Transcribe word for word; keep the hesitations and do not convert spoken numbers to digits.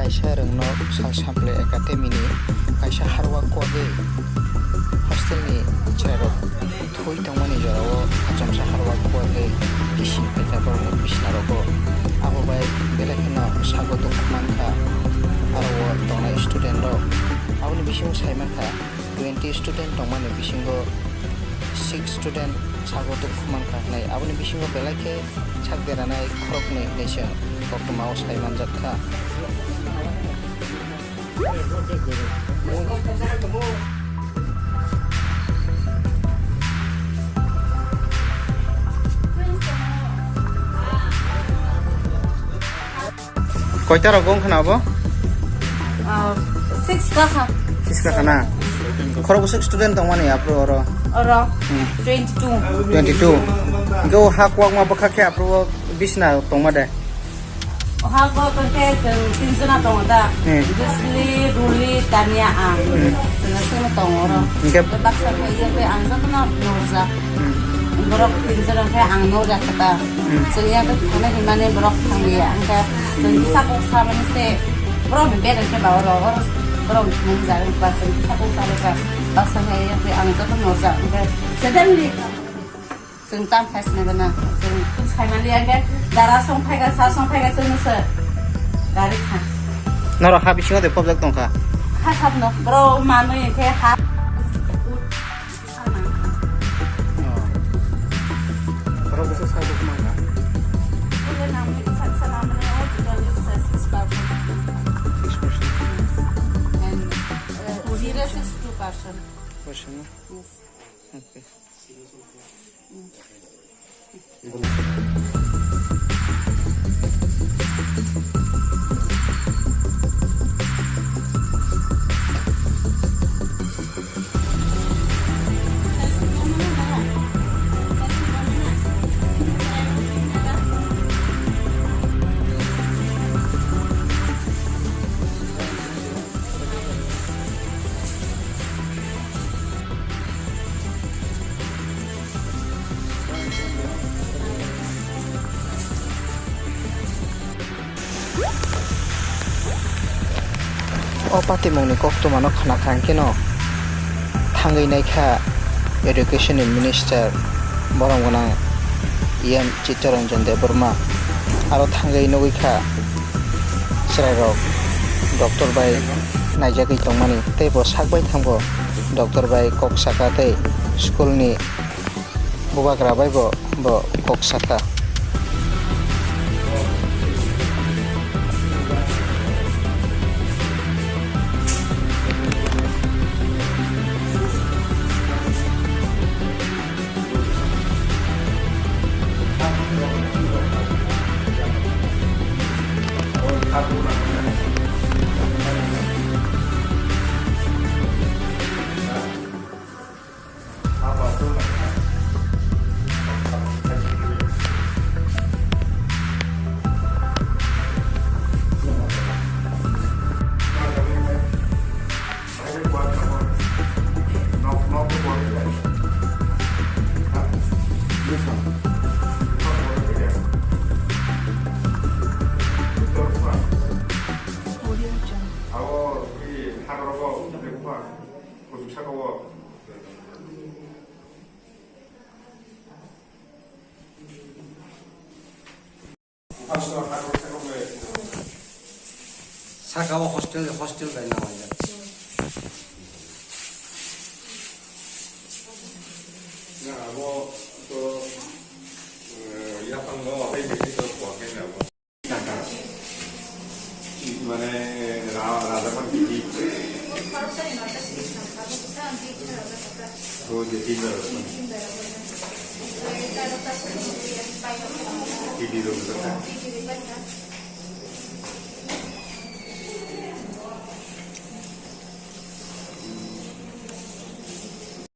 Kaisa rwngnok Sal Sample Academy ni kaisa harwa kwagwi hostel ni chwrairok thwi tongmani jorao achomsa harwa kwagwi kising phaikha borokni bisnarogo. Abo bai belai kheno sago dukhu mankha aro o tongnai student rok. Aboni bisingo sai mankha twenty student tongmani bisingo six student sago dukhu mankha hinwi. Aboni bisingo belai khe sak deranai khoroknwi hinwi chwng koktwmao sai manjak kha. Koita rok wng khna abo? Ah, six ka kha. Six ka kha na? Khorok bwswk student tongmani aphuru oro? Oro, Hmm. twenty-two. Twenty-two. Hingke o ha kwbangma bwkha khe aphuru o bisna tongma de? O ha kwbangma khe chwng tinjona tongo da. Hmm. Jusli, Ruli, Tania, ang. Hmm. Chwng aswkno tongo oro. Hingke Baksa khe iya khe ang jotono norjak. Hmm. Borok tinjona khe ang norjak khe ta. Hmm. Chwng iya khe thangna himani borok thangya. Ang khe chwng kisa kok samani se borok ni bera khe ba oro, oro borok ni thumung jagwi ba chwng kisa kok sa rwkha. Baksa khe iya khe ang jotono norjak. Ang khe suddenly chwng tam khai sini bana. Chwng saimali ang khe dara song phaiga, sa song phaiga chwngno se gari kha. Norok ha bisingo de pobjak tongkha? Ha sabno. Borok manwi khe ha. Sana. Oh. Borok bwswk sa dukhu mankha? Ule namni sa, sa namni o total is, uh, six percent. Six percent. And, uh, serious is two percent. Percent, no? Yes. Okay. O patimungni koktwmano khna kha hwnkhe no thangwi naikha Education ni Minister borom gwnang E M Chittaranjan Debbarma, aro thangwi nugwi kha chwrairok doctor bai naijagwi tongmani tei bo sak bai thangbo doctor bai kok saka tei school ni bubagra bai bo, bo kok saka. Saka o hostel, hostel bai nang ya. Na abo to, eh, yapang go, hai bisi to kuat kan abo. Mane, ra-, raja kan bisi. Oh, jadi raja kan. Jadi raja kan.